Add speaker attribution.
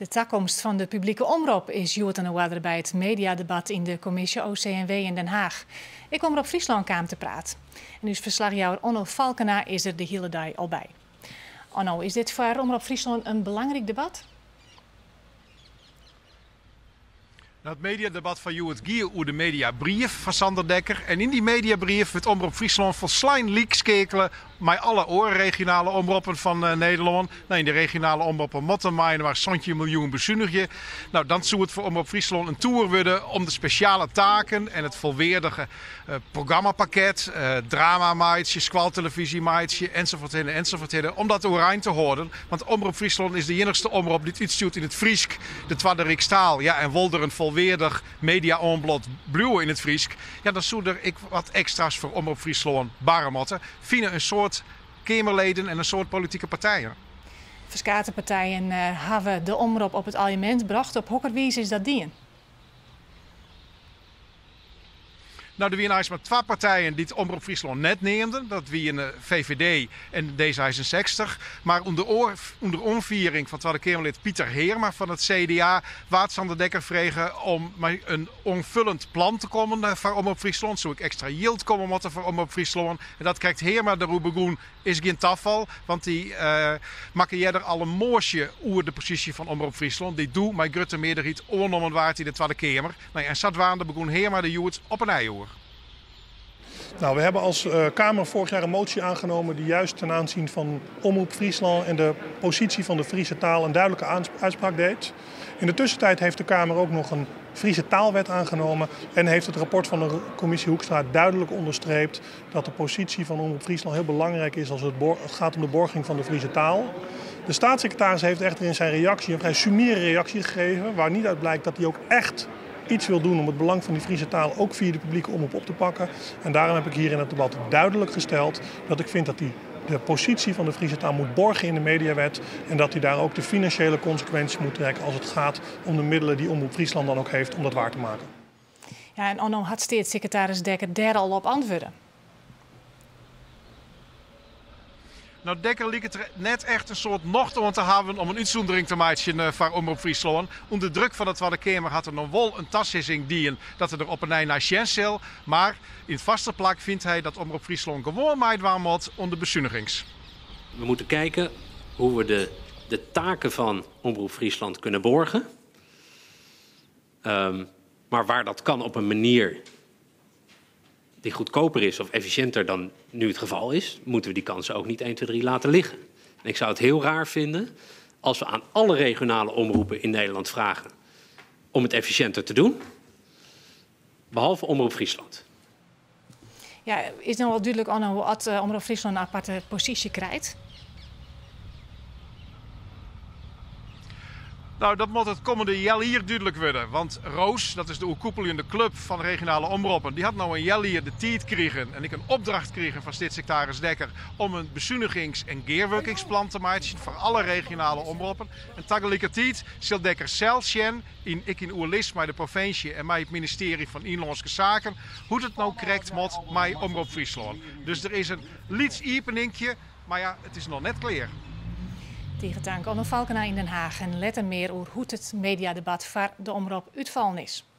Speaker 1: De takomst fan de publike omrop is hjoed oan 'e oarder by it mediadebat yn de kommisje OCMW yn Den Haag. Ek Omrop Fryslân kaam te praat. En ús ferslachjouwer Onno Falkena is der de hiele dei al by. Onno, is dit foar Omrop Fryslân in belangryk debat?
Speaker 2: Nou, it mediadebat fan hjoed gie oer de mediabrief fan Sander Dekker. En yn dy mediabrief wurdt Omrop Fryslân folslein lykskeakele mei alle oare regionale omroppen fan eh, Nederlân. Nou, yn de regionale omroppen moatte mei-inoar 17 miljoen besunigje. Nou, dan soe it foar Omrop Fryslân in toer wurde om de spesjale taken en it folweardige eh, programmapakket, eh, drama meitsje, skoaltelefyzje meitsje, ensafuorthinne, ensafuorthinne, om dat oerein te hâlden. Want Omrop Fryslân is de iennichste omrop dy't útstjoert yn it Frysk, de twadde rykstaal. Ja, en wol der in folweardich media-oanbod bliuwe yn it Frysk, ja, dan soe der ek wat ekstra's foar Omrop Fryslân barre moatte, fine in soad Keamerleden en in soad politike partijen.
Speaker 1: Ferskate partijen hawwe de omrop op it aljemint brocht. Op hokker wize is dat dien?
Speaker 2: Nou, der wiene eins mar twa partijen dy't Omrop Fryslân net neamden. Dat wiene VVD en D66. Mar ûnder oar ûnder oanfiering fan Twadde Keamerlid Pieter Heerma fan it CDA waard Sander Dekker frege om mei in oanfullend plan te kommen foar Omrop Fryslân. Soe ek ekstra jild komme moatte foar Omrop Fryslân. En dat krekt Heerma deroer begûn is gjin tafal, want dy makke earder al in moasje oer de posysje fan Omrop Fryslân, dy't doe mei grutte mearderheid oannommen waard yn de Twadde Keamer. Nou ja, en sadwaande begûn Heerma der hjoed op 'e nij oer.
Speaker 3: Nou, we hebben als Kamer vorig jaar een motie aangenomen die juist ten aanzien van Omroep Friesland en de positie van de Friese taal een duidelijke uitspraak deed. In de tussentijd heeft de Kamer ook nog een Friese taalwet aangenomen en heeft het rapport van de commissie Hoekstra duidelijk onderstreept dat de positie van Omroep Friesland heel belangrijk is als het gaat om de borging van de Friese taal. De staatssecretaris heeft echter in zijn reactie een vrij summiere reactie gegeven, waar niet uit blijkt dat hij ook echt iets wil doen om het belang van die Friese taal ook via de publieke omroep op te pakken. En daarom heb ik hier in het debat duidelijk gesteld dat ik vind dat hij de positie van de Friese taal moet borgen in de mediawet en dat hij daar ook de financiële consequenties moet trekken als het gaat om de middelen die Omroep Friesland dan ook heeft om dat waar te maken.
Speaker 1: Ja, en Onno, hat steatssekretaris Dekker dêr al op antwurde?
Speaker 2: Nou, Dekker liket der net echt in soad nocht oan te hawwen om in útsûndering te meitsjen eh, foar Omrop Fryslân. Under druk fan de Twadde Keamer hat er no wol in tasizzing dien dat er der op 'e nij nei sjen sil. Mar yn it foarste plak fynt hy dat Omrop Fryslân gewoan meidwaan moat oan de besunigings.
Speaker 4: We moeten kijken hoe we de taken van Omroep Friesland kunnen borgen. Maar waar dat kan op een manier die goedkoper is of efficiënter dan nu het geval is, moeten we die kansen ook niet 1, 2, 3 laten liggen. En ik zou het heel raar vinden als we aan alle regionale omroepen in Nederland vragen om het efficiënter te doen, behalve Omroep Friesland.
Speaker 1: Ja, is no al dúdlik, Onno, oft Omrop Fryslân in aparte posysje krijt?
Speaker 2: Nou, dat moat it kommende healjier dúdlik wurde. Want ROOS, dat is de oerkoepeljende klup fan regionale omroppen, dy hat no in healjier de tiid krigen en ek in opdracht krigen fan steatssiktaris Dekker om in besunigings en gearwurkingsplan te meitsjen foar alle regionale omroppen. En tagelikertiid sil Dekker sels sjen, yn ek yn oerlis mei de provinsje en mei it ministearje fan Ynlânske Saken, hoe't it no krekt moat mei Omrop Fryslân. Dus der is in lyts iepeninkje, mar ja, it is noch net klear.
Speaker 1: Tige tank, Onno Falkena yn Den Haag. En letter mear oer hoe't it mediadebat foar de Omrop útfallen is.